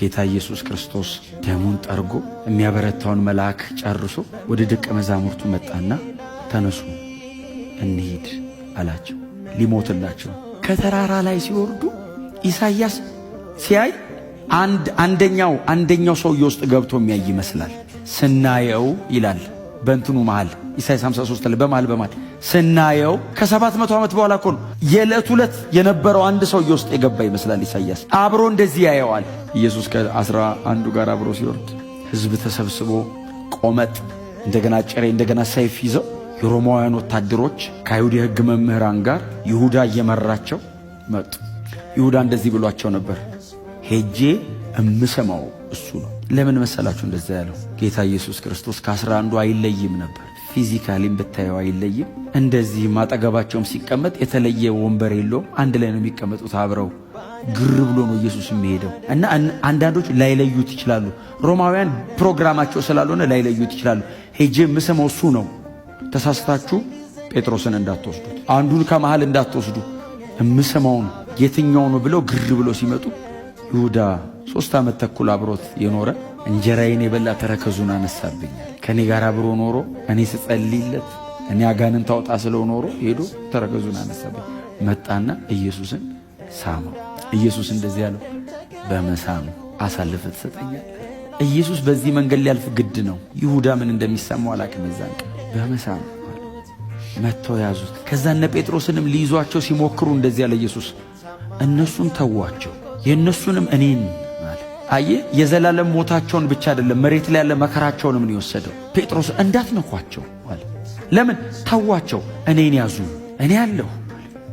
ጌታ ኢየሱስ ክርስቶስ ደሙን ጠርጎ የሚያበረታውን መልአክ ጨርሶ ወደ ደቀ መዛሙርቱ መጣና ተነሱ እንሂድ አላቸው። ሊሞትላቸው ከተራራ ላይ ሲወርዱ ኢሳይያስ ሲያይ አንድ አንደኛው ሰውዬ ውስጥ ገብቶ የሚያይ ይመስላል። ስናየው ይላል በእንትኑ መሃል፣ ኢሳይያስ 53 ላይ በመሃል ስናየው ከ700 ዓመት በኋላ እኮ ነው፣ የዕለት ዕለት የነበረው አንድ ሰውዬ ውስጥ የገባ ይመስላል። ኢሳይያስ አብሮ እንደዚህ ያየዋል። ኢየሱስ ከ11ዱ ጋር አብሮ ሲወርድ ሕዝብ ተሰብስቦ ቆመጥ፣ እንደገና ጭሬ፣ እንደገና ሰይፍ ይዘው የሮማውያን ወታደሮች ከአይሁድ የሕግ መምህራን ጋር ይሁዳ እየመራቸው መጡ። ይሁዳ እንደዚህ ብሏቸው ነበር፣ ሄጄ እምሰማው እሱ ነው። ለምን መሰላችሁ እንደዛ ያለው? ጌታ ኢየሱስ ክርስቶስ ከ11ዱ አይለይም ነበር። Physically ም ብታየው አይለይም። እንደዚህም አጠገባቸውም ሲቀመጥ የተለየ ወንበር የለውም። አንድ ላይ ነው የሚቀመጡት አብረው። ግር ብሎ ነው ኢየሱስ የሚሄደው እና አንዳንዶች ላይለዩት ይችላሉ። ሮማውያን ፕሮግራማቸው ስላልሆነ ላይለዩት ይችላሉ። ሄጄ የምስመው እሱ ነው። ተሳስታችሁ ጴጥሮስን እንዳትወስዱት፣ አንዱን ከመሃል እንዳትወስዱ፣ እምስመውን የትኛው ነው ብለው ግር ብሎ ሲመጡ ይሁዳ 3 ዓመት ተኩል አብሮት የኖረ፣ እንጀራዬን የበላ ተረከዙን አነሳብኛል። ከእኔ ጋር አብሮ ኖሮ፣ እኔ ስጸልይለት፣ እኔ አጋንንት አውጣ ስለው ኖሮ ሄዶ ተረከዙን አነሳብኝ። መጣና ኢየሱስን ሳመው። ኢየሱስ እንደዚህ ያለው በመሳም አሳልፈህ ትሰጠኛለህ። ኢየሱስ በዚህ መንገድ ሊያልፍ ግድ ነው። ይሁዳ ምን እንደሚሰማው አላቅም። የዛን ቀን በመሳም መጥተው ያዙት። ከዛ እነ ጴጥሮስንም ሊይዟቸው ሲሞክሩ እንደዚህ ያለ ኢየሱስ እነሱን ተዋቸው፣ የእነሱንም እኔን አለ። አየ፣ የዘላለም ሞታቸውን ብቻ አይደለም፣ መሬት ላይ ያለ መከራቸውንም ነው የወሰደው። ጴጥሮስ እንዳትነኳቸው አለ። ለምን ተዋቸው? እኔን ያዙ፣ እኔ አለሁ፣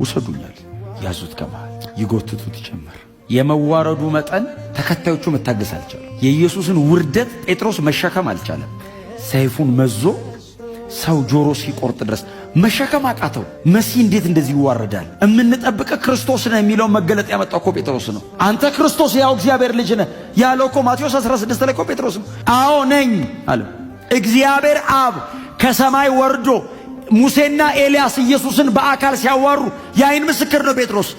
ውሰዱኛል። ያዙት፣ ከመሃል ይጎትቱት ጀመር። የመዋረዱ መጠን ተከታዮቹ መታገስ አልቻለም። የኢየሱስን ውርደት ጴጥሮስ መሸከም አልቻለም። ሰይፉን መዞ ሰው ጆሮ ሲቆርጥ ድረስ መሸከም አቃተው። መሲህ እንዴት እንደዚህ ይዋረዳል? የምንጠብቀው ክርስቶስ ነህ የሚለውን መገለጥ ያመጣው እኮ ጴጥሮስ ነው። አንተ ክርስቶስ ያው እግዚአብሔር ልጅ ነህ ያለው እኮ ማቴዎስ 16 ላይ እኮ ጴጥሮስ ነው። አዎ ነኝ አለ። እግዚአብሔር አብ ከሰማይ ወርዶ ሙሴና ኤልያስ ኢየሱስን በአካል ሲያዋሩ የአይን ምስክር ነው ጴጥሮስ።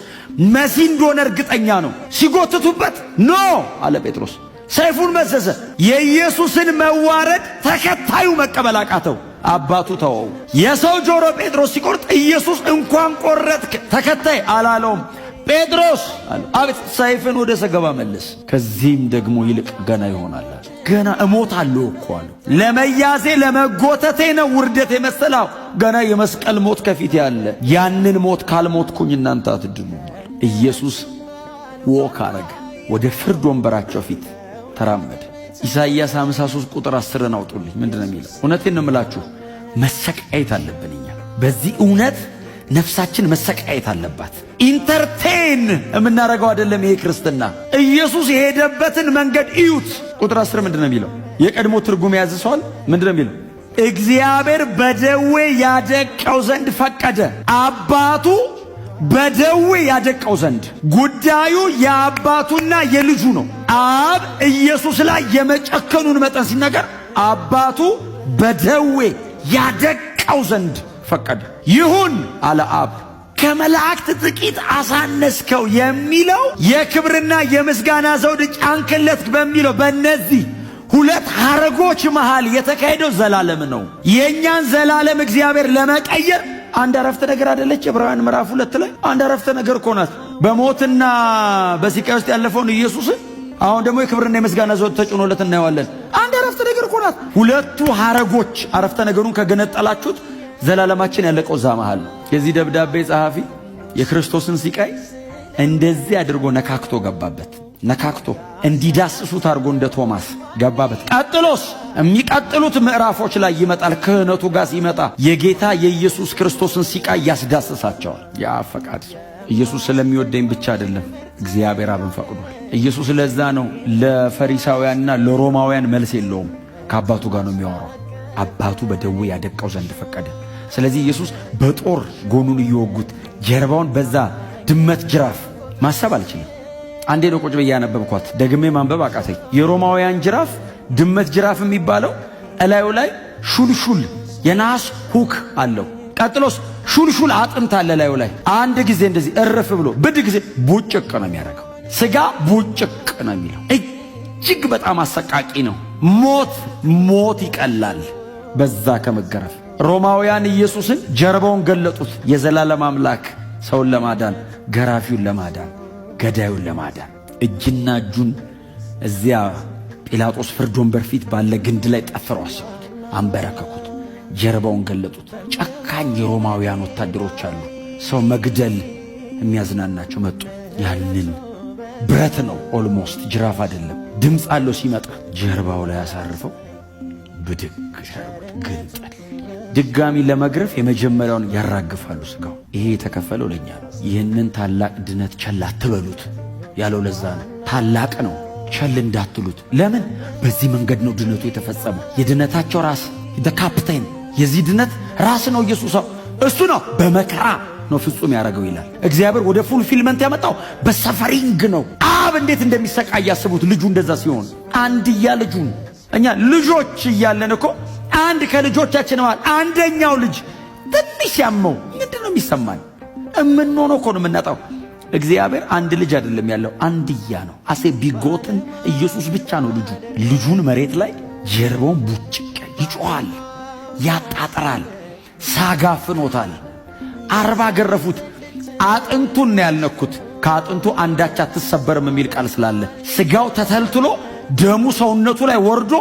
መሲህ እንደሆነ እርግጠኛ ነው። ሲጎትቱበት no አለ ጴጥሮስ። ሰይፉን መዘዘ። የኢየሱስን መዋረድ ተከታዩ መቀበል አቃተው። አባቱ ተወው። የሰው ጆሮ ጴጥሮስ ሲቆርጥ ኢየሱስ እንኳን ቆረጥክ ተከታይ አላለውም። ጴጥሮስ አቤት፣ ሰይፍን ወደ ሰገባ መልስ፣ ከዚህም ደግሞ ይልቅ ገና ይሆናል። ገና እሞታለሁ እኮ አለው። ለመያዜ ለመጎተቴ ነው ውርደት የመሰላው። ገና የመስቀል ሞት ከፊት ያለ፣ ያንን ሞት ካልሞትኩኝ እናንተ አትድኑ። ኢየሱስ walk አረገ። ወደ ፍርድ ወንበራቸው ፊት ተራመደ። ኢሳይያስ 53 ቁጥር 10ን አውጡልኝ። ምንድን ነው የሚለው? እውነቴን ነው የምላችሁ፣ መሰቃየት አለብን እኛ በዚህ እውነት ነፍሳችን መሰቃየት አለባት። Entertain የምናደርገው አይደለም ይሄ ክርስትና። ኢየሱስ የሄደበትን መንገድ እዩት። ቁጥር 10 ምንድን ነው የሚለው? የቀድሞ ትርጉም የያዘ ሰዋል ምንድን ነው የሚለው? እግዚአብሔር በደዌ ያደቀው ዘንድ ፈቀደ። አባቱ በደዌ ያደቀው ዘንድ፣ ጉዳዩ የአባቱና የልጁ ነው። አብ ኢየሱስ ላይ የመጨከኑን መጠን ሲናገር አባቱ በደዌ ያደቀው ዘንድ ፈቀደ። ይሁን አለ አብ። ከመላእክት ጥቂት አሳነስከው የሚለው፣ የክብርና የምስጋና ዘውድ ጫንክለት በሚለው በእነዚህ ሁለት ሐረጎች መሃል የተካሄደው ዘላለም ነው። የእኛን ዘላለም እግዚአብሔር ለመቀየር አንድ አረፍተ ነገር አደለች? ዕብራውያን ምዕራፍ 2 ላይ አንድ አረፍተ ነገር እኮ ናት። በሞትና በስቃይ ውስጥ ያለፈውን ኢየሱስን አሁን ደግሞ የክብርና የምስጋና ዘውድ ተጭኖለት እናየዋለን። አንድ አረፍተ ነገር እኮ ናት። ሁለቱ ሐረጎች አረፍተ ነገሩን ከገነጠላችሁት ዘላለማችን ያለቀው እዛ መሃል ነው። የዚህ ደብዳቤ ጸሐፊ የክርስቶስን ስቃይ እንደዚህ አድርጎ ነካክቶ ገባበት። ነካክቶ እንዲዳስሱት አድርጎ እንደ ቶማስ ገባበት። ቀጥሎስ የሚቀጥሉት ምዕራፎች ላይ ይመጣል። ክህነቱ ጋር ሲመጣ የጌታ የኢየሱስ ክርስቶስን ስቃይ ያስዳስሳቸዋል። የአብ ፈቃድ ኢየሱስ ስለሚወደኝ ብቻ አይደለም፣ እግዚአብሔር አብን ፈቅዷል። ኢየሱስ ለዛ ነው ለፈሪሳውያንና ለሮማውያን መልስ የለውም። ከአባቱ ጋር ነው የሚያወራው። አባቱ በደዌ ያደቀው ዘንድ ፈቀደ። ስለዚህ ኢየሱስ በጦር ጎኑን እየወጉት ጀርባውን በዛ ድመት ጅራፍ፣ ማሰብ አልችልም። አንዴ ነው ቁጭ ብዬ ያነበብኳት፣ ደግሜ ማንበብ አቃተኝ። የሮማውያን ጅራፍ ድመት ጅራፍ የሚባለው እላዩ ላይ ሹልሹል የነሐስ hook አለው። ቀጥሎስ ሹልሹል አጥንት አለ ላዩ ላይ። አንድ ጊዜ እንደዚህ እርፍ ብሎ ብድ ጊዜ ቡጭቅ ነው የሚያደርገው። ስጋ ቡጭቅ ነው የሚለው። እጅግ በጣም አሰቃቂ ነው። ሞት ሞት ይቀላል በዛ ከመገረፍ። ሮማውያን ኢየሱስን ጀርባውን ገለጡት። የዘላለም አምላክ ሰውን ለማዳን፣ ገራፊውን ለማዳን፣ ገዳዩን ለማዳን እጅና እጁን እዚያ ጲላጦስ ፍርድ ወንበር ፊት ባለ ግንድ ላይ ጠፍረው አሰሩት፣ አንበረከኩት፣ ጀርባውን ገለጡት። ጨካኝ የሮማውያን ወታደሮች አሉ፣ ሰው መግደል የሚያዝናናቸው መጡ። ያንን ብረት ነው almost፣ ጅራፍ አይደለም፣ ድምፅ አለው ሲመጣ፣ ጀርባው ላይ አሳርፈው ብድግ ሲያደርጉት ግንጥል። ድጋሚ ለመግረፍ የመጀመሪያውን ያራግፋሉ ስጋው። ይሄ የተከፈለው ለኛ ነው። ይህንን ታላቅ ድነት ቸል አትበሉት ያለው ለዛ ነው። ታላቅ ነው፣ ቸል እንዳትሉት። ለምን? በዚህ መንገድ ነው ድነቱ የተፈጸመው። የድነታቸው ራስ፣ ካፕቴን፣ የዚህ ድነት ራስ ነው ኢየሱስ። እሱ ነው በመከራ ነው ፍጹም ያደረገው ይላል። እግዚአብሔር ወደ fulfillment ያመጣው በ suffering ነው። አብ እንዴት እንደሚሰቃይ ያስቡት። ልጁ እንደዛ ሲሆን፣ አንድያ ልጁን፣ እኛ ልጆች እያለን እኮ አንድ ከልጆቻችን መሃል አንደኛው ልጅ ትንሽ ያመው ምንድን ነው የሚሰማን? እምንሆነው እኮ ነው የምናጣው። እግዚአብሔር አንድ ልጅ አይደለም ያለው፣ አንድያ ነው። As a begotten ኢየሱስ ብቻ ነው ልጁ። ልጁን መሬት ላይ ጀርባውን ቡጭቅ፣ ይጮኻል፣ ያጣጥራል፣ ሳጋፍኖታል። 40 ገረፉት። አጥንቱን ነው ያልነኩት። ከአጥንቱ አንዳች አትሰበርም የሚል ቃል ስላለ፣ ስጋው ተተልትሎ፣ ደሙ ሰውነቱ ላይ ወርዶ፣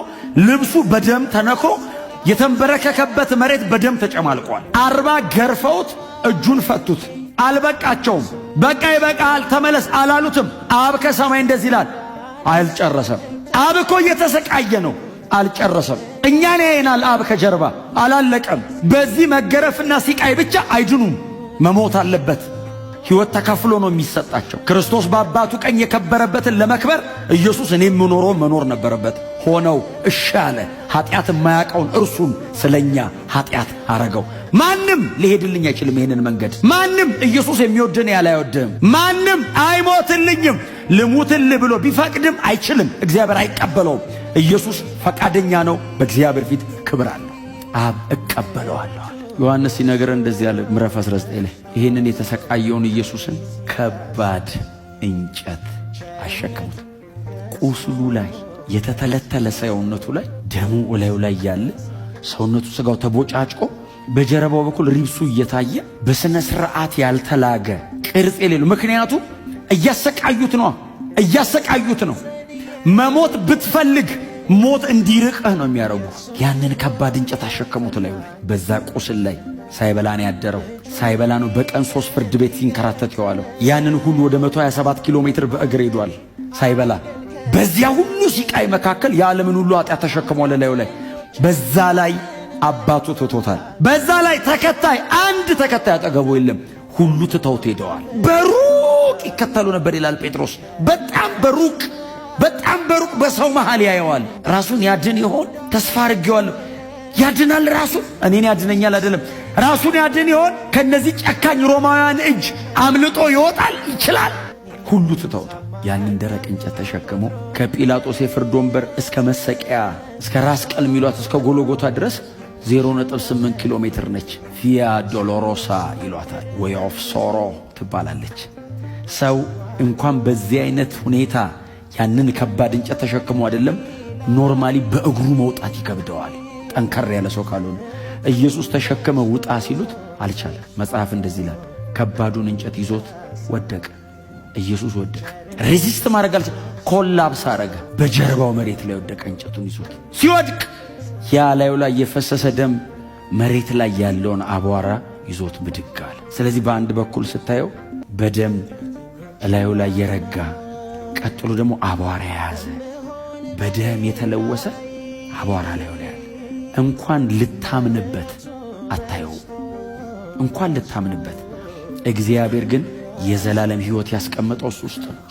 ልብሱ በደም ተነክሮ፣ የተንበረከከበት መሬት በደም ተጨማልቋል። 40 ገርፈውት እጁን ፈቱት። አልበቃቸውም። በቃ ይበቃል ተመለስ አላሉትም። አብ ከሰማይ እንደዚህ ይላል፣ አልጨረሰም። አብ እኮ እየተሰቃየ ነው፣ አልጨረሰም። እኛን ያየናል። አብ ከጀርባ አላለቀም። በዚህ መገረፍና ሲቃይ ብቻ አይድኑም። መሞት አለበት። ሕይወት ተከፍሎ ነው የሚሰጣቸው። ክርስቶስ በአባቱ ቀኝ የከበረበትን ለመክበር ኢየሱስ እኔ የምኖረውን መኖር ነበረበት። ሆነው እሺ አለ። ኃጢአት የማያውቀውን እርሱን ስለኛ ኃጢአት አረገው። ማንም ሊሄድልኝ አይችልም ይሄንን መንገድ። ማንም ኢየሱስ የሚወድን ያለ አይወድህም። ማንም አይሞትልኝም ልሙትልህ ብሎ ቢፈቅድም አይችልም። እግዚአብሔር አይቀበለውም። ኢየሱስ ፈቃደኛ ነው። በእግዚአብሔር ፊት ክብር አለው። አብ እቀበለዋለሁ። ዮሐንስ ሲነግረን እንደዚህ ያለ ምዕራፍ 19 ላይ፣ ይህንን የተሰቃየውን ኢየሱስን ከባድ እንጨት አሸከሙት። ቁስሉ ላይ፣ የተተለተለ ሰውነቱ ላይ፣ ደሙ እላዩ ላይ ያለ፣ ሰውነቱ ስጋው ተቦጫጭቆ፣ በጀርባው በኩል ribs ኡ እየታየ፣ በስነ ስርዓት ያልተላገ፣ ቅርጽ የሌለው፣ ምክንያቱም እያሰቃዩት ነው፣ እያሰቃዩት ነው። መሞት ብትፈልግ ሞት እንዲርቅህ ነው የሚያደርጉ። ያንን ከባድ እንጨት አሸከሙት ላይ። በዛ ቁስል ላይ ሳይበላ ነው ያደረው። ሳይበላ ነው በቀን ሶስት ፍርድ ቤት ሲንከራተት የዋለው። ያንን ሁሉ ወደ 127 ኪሎ ሜትር በእግር ሄዷል ሳይበላ። በዚያ ሁሉ ሲቃይ መካከል የዓለምን ሁሉ ኃጢአት ተሸክሟል ላዩ ላይ። በዛ ላይ አባቱ ትቶታል። በዛ ላይ ተከታይ፣ አንድ ተከታይ አጠገቡ የለም። ሁሉ ትተውት ሄደዋል። በሩቅ ይከተሉ ነበር ይላል ጴጥሮስ። በጣም በሩቅ፣ በጣም በሩቅ በሰው መሃል ያየዋል። ራሱን ያድን ይሆን? ተስፋ አድርጌዋለሁ። ያድናል ራሱን፣ እኔን ያድነኛል አይደለም። ራሱን ያድን ይሆን? ከነዚህ ጨካኝ ሮማውያን እጅ አምልጦ ይወጣል ይችላል? ሁሉ ትተውታል። ያንን ደረቅ እንጨት ተሸክሞ ከጲላጦስ የፍርድ ወንበር እስከ መሰቀያ፣ እስከ ራስ ቅል የሚሏት እስከ ጎሎጎታ ድረስ 0.8 ኪሎ ሜትር ነች። ቪያ ዶሎሮሳ ይሏታል፣ Way of Sorrow ትባላለች። ሰው እንኳን በዚህ አይነት ሁኔታ ያንን ከባድ እንጨት ተሸክሞ አይደለም፣ normally በእግሩ መውጣት ይከብደዋል፣ ጠንከር ያለ ሰው ካልሆነ። ኢየሱስ ተሸክመ ውጣ ሲሉት አልቻለም። መጽሐፍ እንደዚህ ይላል፣ ከባዱን እንጨት ይዞት ወደቀ። ኢየሱስ ወደቀ። Resist ማድረግ አልቻለም። Collapse አረገ። በጀርባው መሬት ላይ ወደቀ። እንጨቱን ይዞት ሲወድቅ ያ ላዩ ላይ የፈሰሰ ደም መሬት ላይ ያለውን አቧራ ይዞት ብድግ አለ። ስለዚህ በአንድ በኩል ስታየው በደም እላዩ ላይ የረጋ፣ ቀጥሎ ደግሞ አቧራ የያዘ፣ በደም የተለወሰ አቧራ ላዩ ላይ ያለ፣ እንኳን ልታምንበት አታየው፣ እንኳን ልታምንበት። እግዚአብሔር ግን የዘላለም ሕይወት ያስቀመጠው እሱ ውስጥ ነው።